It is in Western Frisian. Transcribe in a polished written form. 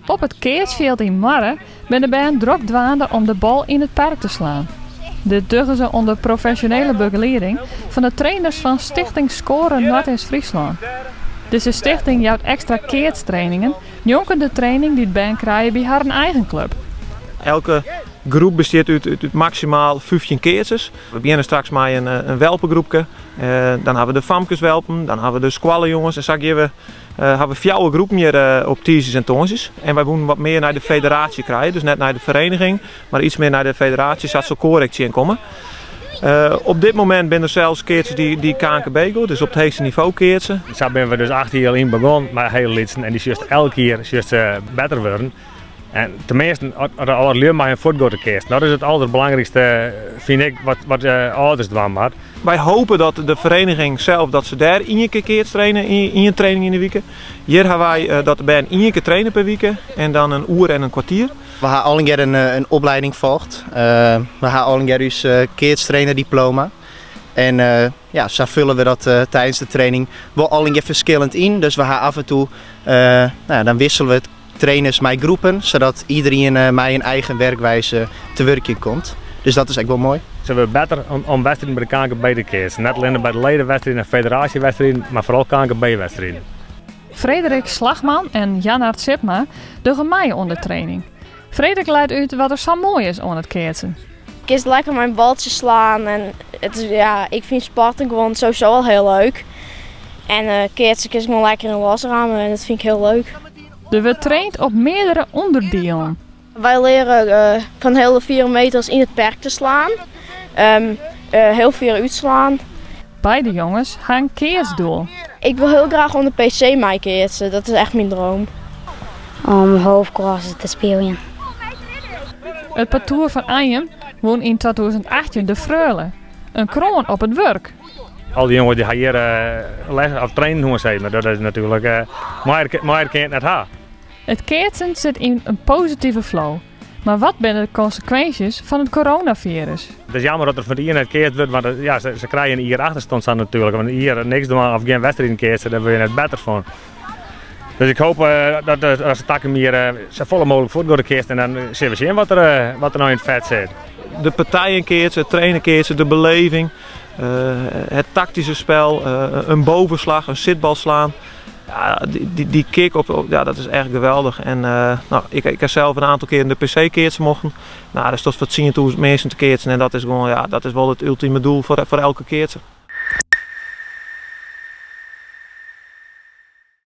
Op it keatsfjild yn Moarre binne de bern drok dwaande om de bal yn it perk te slaan. Dit dogge se ûnder profesjonele begelieding fan de trainers fan Stichting Score Noardeast-Fryslân. Dizze stichting jout ekstra keatstrainingen njonken de training dy't bern krije by harren eigen klup. Elke groep bestiet út maksimaal 15 keatsers. We begjinne straks mei in welpegroepke. Dan hawwe we de famkeswelpen, dan hawwe we de skoallejonges en sa gean we hawwe we fjouwer groepen hjir op tiisdeis en tongersdeis. En wy woenen wat mear nei de federaasje krije, dus net nei de vereniging, mar iets mear nei de federaasje, sa't se elkoar ek tsjinkomme. Op dit momint binne der sels keatsers dy't KNKB gean, dus op it heechste nivo keatse. Sa binne we dus 8 jier lyn begûn mei hele lytsen en dy sjochst elk jier sjochst se better wurden. En teminsten, as de âldelju mei hun fuortgean te keatsen. Dat is it alderbelangrykste, fyn ik, wat de âlders dwaan moat. Wy hopen dat de vereniging zelf dat se dêr ien kear keats trainen, ien training yn de wike. Hjir ha wy dat de bern ien kear traine per wike en dan in oere en in kwartier. We ha allegear in opleiding folgt. We ha allegear ús keatstrainerdiploma. En ja, sa fulle we dat tidens de training wol allegear ferskillend yn. Dus we ha af en toe, nou ja, dan wissele we trainers mei groepen, sadat iederien mei in eigen werkwijze te wurkjen komt. Dus dat is ek wol moai. Se wurde better om wedstriden by de KNKB te keatsen. Net allinne by de ledewedstriden en federaasjewedstriden, mar foaral KNKB-wedstriden. Frederik Slagman en Janard Sipma dogge mei oan de training. Frederik leit út wat der sa moai is oan it keatsen. Kinst lekker mei in baltsje slaan en it is, ja, ik fyn sporten gewoan sowieso al hiel leuk. En keatsen kinst gewoan lekker yn losramme en dat fyn ik hiel leuk. Der wurdt traind op meardere ûnderdielen. Wy leare fan hiele fiere meters yn it perk te slaan, hiel fier útslaan. Beide jonges ha in keatsdoel. Ik wol hiel graach oan de PC meikeatse, dat is echt myn droom. Om hoofdklasse te spyljen. It partoer fan Anjum wûn yn 2018 de Freule, in kroan op it wurk. Al dy jonges dy ha hjir les of trainen hân sis mar, dat is natuerlik moaier kin it net ha. It keatsen sit yn in positive flow. Mar wat binne de konsekwinsjes fan it coronafirus? It is jammer dat der fan it jier net keatst wurdt, want ja, se krije in jier achterstân sa natuerlik. Want in jier niks dwaan of gjin wedstriden keatse, dêr wurde je net better fan. Dus ik hoop dat dat se takom jier safolle mooglik fuortgean keatst en dan sille we sjen wat der, wat der no yn it fet sit. De partijen keatsen, it trainen keatsen, de beleving, het tactische spel, in bovenslag, in sitbal slaan. Ja, die kick op, ja, dat is echt geweldig. En nou, ik heb zelf een aantal keer in de PC keatsen mochten. Nou, dat is tot voor 10.000 mensen te keatsen. En dat is gewoon, ja, dat is wel het ultieme doel voor elke keatser.